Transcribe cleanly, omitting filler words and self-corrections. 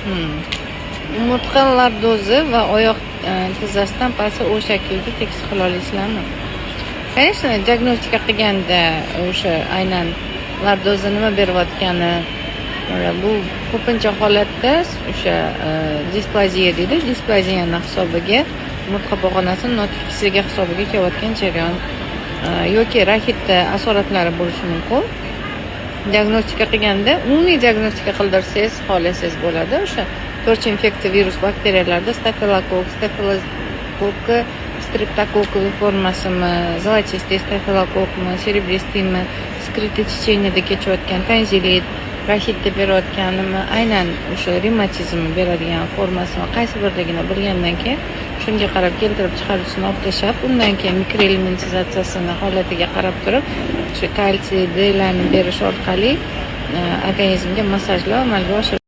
Umurtqa lordozi va oyoq tizzasidan pasti O shaklida tekis qila olasizlarmi? Конечно, diagnostika qilganda o'sha aynan lordozi nima berayotgani, bu ko'pincha holatda o'sha displaziya deydi, displaziyani hisobiga, umurtqa pog'onasini notekisligi hisobiga kelayotgan jarayon yoki raxitda asoratlari bo'lishi mumkin. Diagnostika qilganda umumiy diagnostika qildirsangiz, xohlasangiz bo'ladi. O'sha TORCH infeksiya, virus, bakteriyalarda stafilokokk, stafilokokk стрептококковый formasimi, золотистый stafilokokkmi, серебристый mi, скрытый течение da kechayotgan tonzillit, raxitda berayotganimi, aynan o'sha revmatizmni beradigan formasini qaysi birligini bilgandan keyin, shunga qarab keltirib chiqaruvchisini olib tashlab, undan keyin mikroelementizatsiyasini holatiga qarab turib, shu kalsiy, Dlarni berish orqali organizmga massajlar amalga oshirib